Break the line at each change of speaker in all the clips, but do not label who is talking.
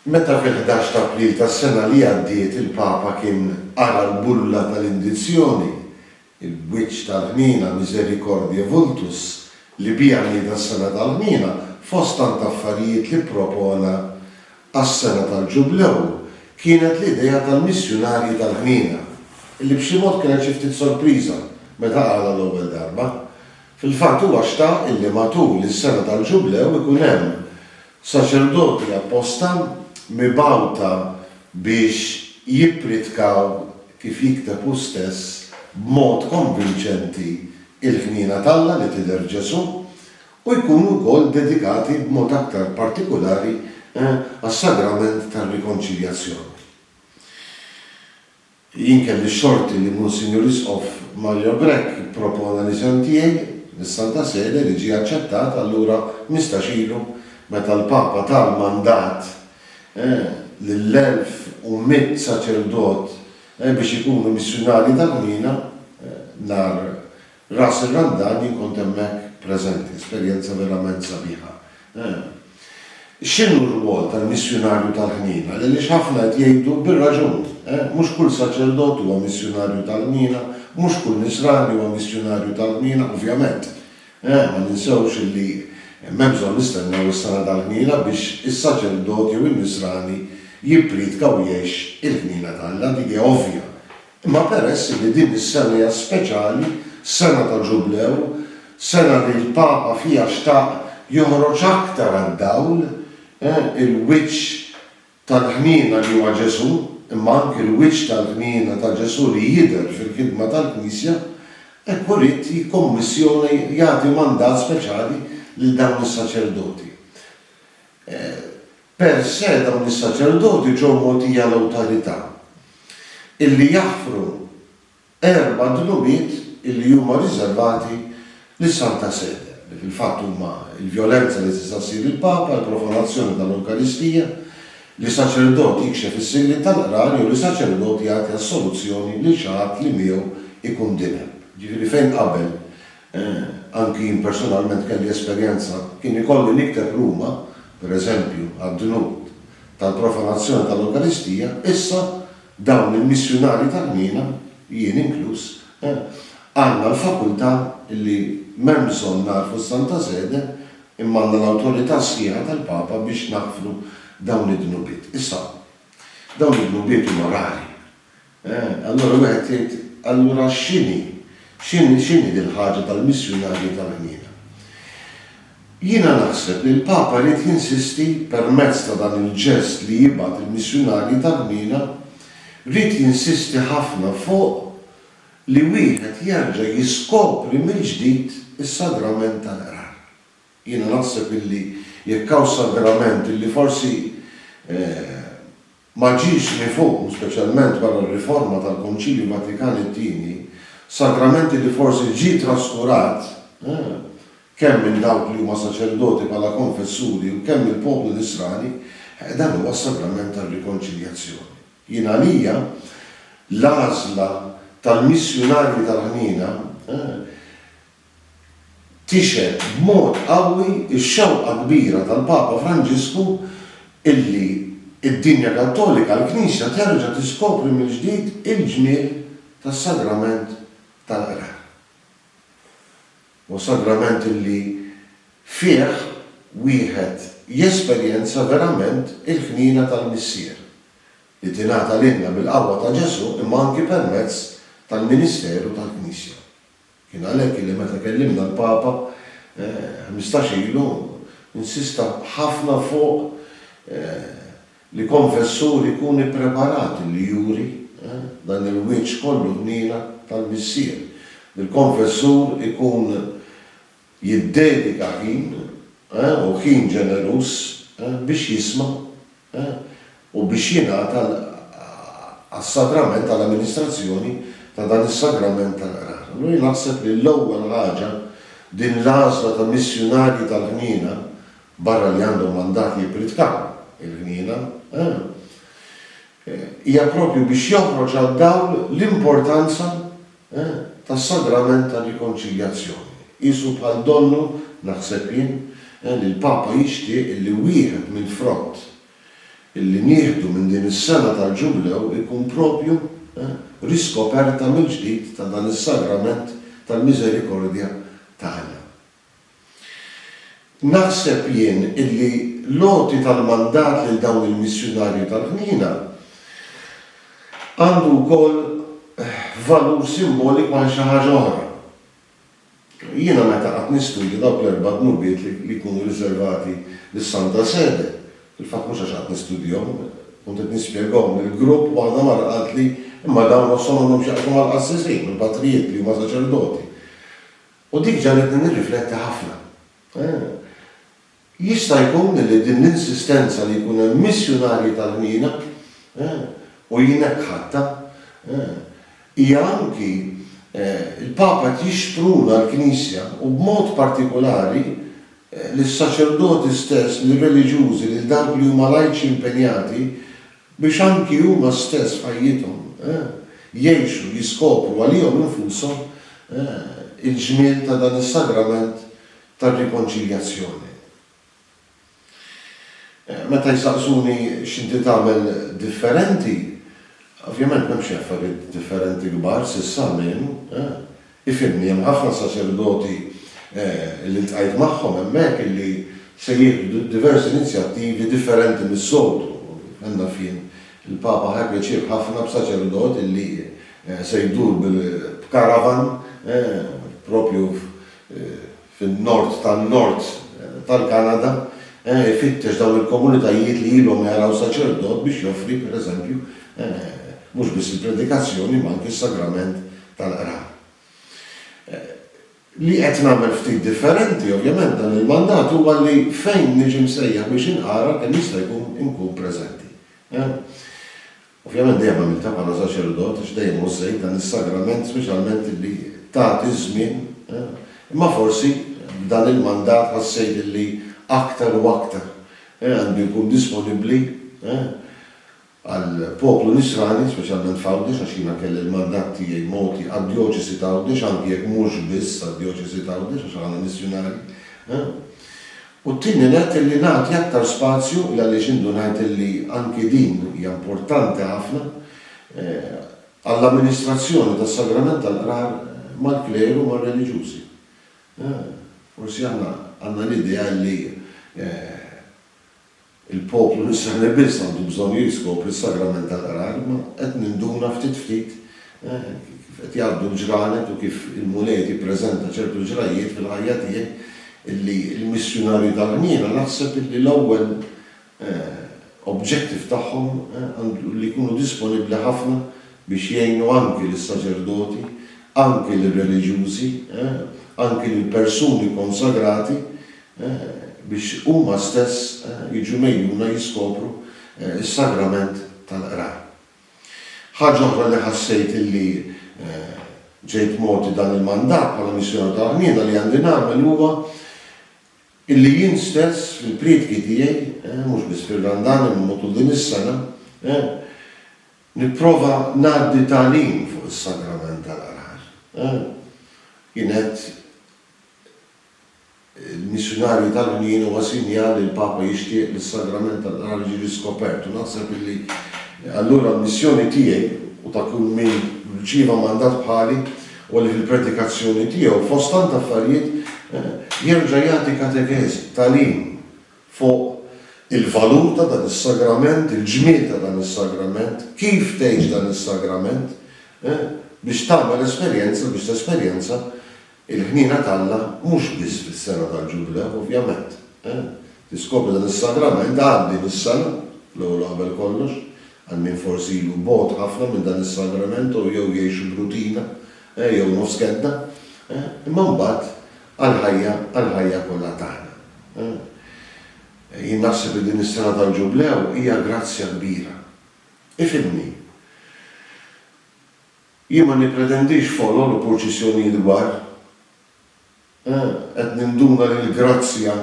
Meta fil-ħdax t'April tas-sena li għaddiet il-Papa kien qara l-bulla tal-indizzjoni, il-Wiċċ tal-Ħniena, Misericordiae Vultus, li biha nieda s-Sena tal-Ħniena, fost tant affarijiet li ppropona għas-sena tal-Ġublew, kienet l-idea tal-Missjunarji tal-Ħniena, li b'xi mod kienet xi ftit sorpriża meta qalha l-ewwel darba. Fil-fatt huwa xtaq illi matul is-sena tal-Ġublew ikun hemm Saċerdoti apposta mibgħuta biex jippritkaw, kif jikteb hu stess, b'mod konvinċenti il-ħniena t'Alla li tidher f'Ġesù, u jkunu wkoll dedikati b'mod aktar partikulari għas-sagrament tar-rikonċiljazzjoni. Jien kelli x-xorti li Monsinjur Isqof Mario Grech ippropona l-isem tiegħi lis-Santa Sede li ġie aċċettat allura 15 ilu meta l-Papa ta l-mandat lill-1,100 saċerdot biex ikunu missjunarji tal-ħniena nhar Ras ir-Randan jien kont hemmhekk preżenti, esperjenza verament sabiħa. X'inhu r-rwol tal-missjunarju tal-ħniena? Għaliex ħafna qed jgħidu bir-raġun, mhux kull saċerdot huwa missjunarju tal-ħniena, mhux kull nisrani huwa missjunarju tal-ħniena, ovvjament. Ma ninsewx illi m'hemm bżonn nistennew is-sena tal-ħniena biex is-saċerdot jew in-nisrani jippriedka u jgħix il-ħniena t'Alla, dik hija ovvja. Imma peress li din is-sena hija speċali, sena ta' ġublew, sena li l-Papa fiha xtaq joħroġ aktar għad-dawl, il-wiċċ tal-ħniena li huwa Ġesù, imma anki l-wiċċ tal-ħniena ta' Ġesù li jidher fil-ħidma tal-Knisja, hekk hu ried jikkommissjona, jagħti mandat speċjali lil dawn is-saċerdoti. Per se dawn is-saċerdoti ġew mogħtija l-awtorità illi jaħfru erba' dnubiet illi huma riservati lis-Santa Sede, li fil-fatt huma l-vjolenza li tista' ssir lill-Papa, il-profanazzjoni tal-Ewkaristija, li saċerdot jikxef is-sigriet tal-qrar jew li saċerdot jagħti assoluzzjoni lil xi ħadd li miegħu jkun dineb. Jiġifieri fejn qabel Anki jien personalment kelli esperjenza, kien ikolli nikteb Ruma, per eżempju, għad-dnub tal-profanazzjoni tal-Ewkaristija, issa dawn il-missjunarji tal-ħniena, jien inkluż, għandna l-fakultà li m'hemm bżonn nagħrfu s-Santa Sede, imma għandna l-awtorità sħiħa tal-Papa biex naħfru dawn id-dnubiet. Issa, dawn id-dnubiet huma rari. Eh, allura wieħed jgħid, allura x'inhi, x'inhi, x'inhi dil-ħaġa tal-missjunarji tal-ħniena? Jiena naħseb li l-Papa ried jinsisti permezz ta' dan il-ġest li jibgħat il-missjunarji tal-ħniena, ried jinsisti ħafna fuq li wieħed jerġa' jiskopri mill-ġdid is-sagrament tal-qrar. Jiena naħseb illi jekk hawn sagrament illi forsi ma ġiex mifhum, speċjalment wara r-riforma tal-Konċilju Vatikan it-Tieni, sagrament illi forsi ġie traskurat, kemm minn dawk li huma saċerdoti bħala konfessuri u kemm mill-poplu Nisrani, dan huwa s-sagrament tar-rikonċiljazzjoni. Jien għalija, l-għażla tal-missjunarji tal-ħniena, tixhed b'mod qawwi x-xewqa kbira tal-Papa Franġisku illi d-dinja Kattolika, l-Knisja terġa' tiskopri mill-ġdid il-ġmiel tas-Sagrament tal-Qrar. Huwa sagrament illi fih wieħed jesperjenza verament il-ħniena tal-Missier, li tingħata lilna bil-qawwa ta' Ġesù imma anki permezz tal-ministeru tal-Knisja. Kien għalhekk illi meta kellimna l-Papa 15 ilu insista ħafna fuq li konfessur ikun ippreparat li juri dan il-wiċċ kollu ħniena tal-Missier, li l-konfessur ikun jiddedika ħin u ħin ġeneruż biex jisma' u biex jingħata għas-sagrament, għall-amministrazzjoni ta' dan is-sagrament tal-qrar. Allura jien naħseb li l-ewwel ħaġa din l-għażla ta' missjunarji tal-ħniena, barra li għandhom mandat li jippritkaw il-ħniena, hija propju biex joħroġ għad-dawl l-importanza tas-sagrament tar-rikonċiljazzjoni. Qisu bħal donnu, naħseb jien, li l-Papa jixtieq li wieħed mill-frott. illi nieħdu minn din is-sena tal-Ġublew ikun propju riskoperta mill-ġdid ta' dan is-sagrament tal-miżerikordja ta' Alla. Naħseb jien illi l-għoti tal-mandat lil dawn il-missjunarji tal-ħniena għandu wkoll valur simboliku għal xi ħaġa oħra. Jiena meta qgħadt nistudja dawk l-erba' dnubiet li jkunu riservati lis-Santa Sede, fil-fatt mhux għax qgħadt nistudjahom, kont qed nispjegahom lil grupp u waħda mara qaltli, imma dawn nofshom għandhom x'jaqsmu mal-qassisin, mal-patrijiet li huma saċerdoti. U dik ġagħlitni nirrifletti ħafna. Jista' jkun li din l-insistenza li jkun hemm missjunarji tal-ħniena, u jien hekk ħadtha, hija anki l-Papa qed jixpruna l-Knisja u b'mod partikulari lis-saċerdoti stess, lir-reliġjużi, lil dawk li huma lajċi impenjati biex anki huma stess f'ħajjithom jgħixu, jiskopru għalihom infushom il-ġmiel ta' dan is-sagrament tar-rikonċiljazzjoni. Meta jsaqsuni x'inti tagħmel differenti, ovvjament m'hemm xi affarijiet differenti kbar s'issa almenu. Ifhimni, hemm ħafna saċerdoti li ltqajt magħhom hemmhekk illi se jieħdu diversi inizjattivi differenti mis-soltu. Għandna fien il-Papa ħa pjaċir ħafna b'saċerdot illi se jdur b'karavan propju fin-nord tan-nord tal-Kanada, ifittex dawn il-komunitajiet li ilhom ma jaraw saċerdot biex joffri, per eżempju, mhux biss il-predikazzjoni imma anki s-sagrament tal-qrar. Li qed nagħmel ftit differenti, ovvjament, dan il-mandat huwa li fejn niġi msejjaħ biex inqara kemm jista' jkun inkun preżenti. Ovvjament dejjem għamiltha bħala saċerdot għax dejjem għożżejt dan is-sagrament speċjalment illi tagħti ż-żmien, imma forsi b'dan il-mandat ħassejt illi aktar u aktar għandu jkun disponibbli għall-poplu nisrani speċjalment f'Għawdex għax jiena kelli l-mandat tiegħi mogħti għad-djoċesi t'Għawdex anki jekk mhux biss għad-djoċesi t'Għawdex għax aħna missjunarji. U t-tieni nett illi nagħti aktar spazju, il għaliex indunajt illi anki din hija importanti ħafna, għall-amministrazzjoni tas-sagrament tal-qrar mal-kleru u mar-reliġjużi. Forsi aħna għandna l-idea illi Il-poplu Nisrani biss għandu bżonn jiskopri s-sagrament tal-qrar, imma qed ninduna ftit ftit kif qed jgħaddu l-ġranet u kif il-Mulej qed jippreżenta ċertu ġrajjiet fil-ħajja tiegħi illi l-missjunarji tal-ħniena naħseb illi l-ewwel objective tagħhom għandu li jkunu disponibbli ħafna biex jgħinu anki lis-saċerdoti, anki lir-reliġjużi, anki lill-persuni konsagrati biex huma stess jiġu megħjuna jiskopru s-sagrament tal-qrar. Ħaġa oħra li ħassejt illi ġejt mogħti dan il-mandat bħala missjunarju tal-ħniena li għandi nagħmel huwa illi jien stess fil-prietki tiegħi, mhux biss fir-Randan imma matul din is-sena, nipprova ngħaddi tagħlim fuq is-sagrament tal-qrar. Jien għedt Il-missjunarji tal-ħniena huwa sinjal li l-Papa jixtieq li s-sagrament tal-qrar jiġi riskopert u naħseb illi allura l-missjoni tiegħi u ta' kull min rċieva mandat bħali huwa li fil-predikazzjoni tiegħu fost tant affarijiet jerġa' jagħti katekeżi, tagħlim fuq il-valur ta' dan is-sagrament, il-ġmiel ta' dan is-sagrament, kif tgħix dan is-sagrament biex tagħmel esperjenza, biex tesperjenza Il-ħniena t'Alla mhux biss fis-sena tal-Ġublew, ovvjament. Tiskopri dan is-sagrament għal din is-sena, l-ewwel u qabel kollox, għal min forsi ilu bogħod ħafna minn dan is-sagrament u jew jgħixu b'rutina jew nofs kedda, imma mbagħad għall-ħajja għall-ħajja kollha tagħna. Jien naħseb li din is-sena tal-Ġublew hija grazzja kbira. Ifhimni. Jien ma nippretendix folol u purċissjonijiet kbar. Eh, qed ninduna li l-grazzja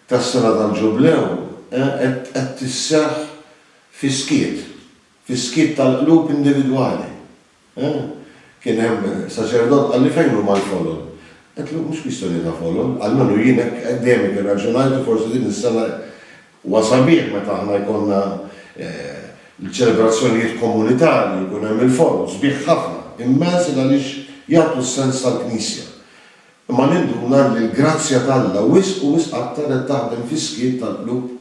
tas-sena tal-Ġublew, eh, qed qed isseħħ fis-skiet, fis-skiet tal-qlub individwali. Eh, kien hemm saċerdot qalli fejn huma l-folol? Għedtlu mhux kwistjoni ta' folol, almenu jien hekk dejjem hekk irraġunajt u forsi din is-sena Huwa sabiħ meta aħna jkollna L-ċelebrazzjonijiet komunitarji jkun hemm il-forum, sbieħ ħafna, immens il għaliex jagħtu s-sens tal-Knisja. Imma ninduna li l-grazzja t'Alla wisq u wisq aktar qed taħdem fis-skiet tal-qlub,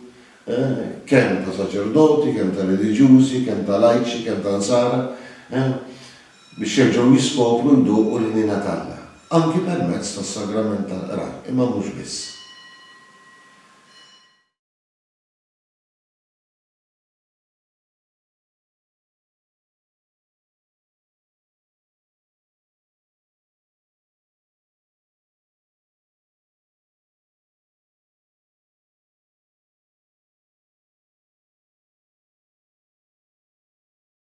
kemm ta' saċerdoti, kemm ta' reliġjużi, kemm ta' lajċi, kemm ta' Nsara, biex jerġgħu jiskopru jduqu l-ħniena t'Alla, anki permezz tas-sagrament tal-qrar, imma mhux biss.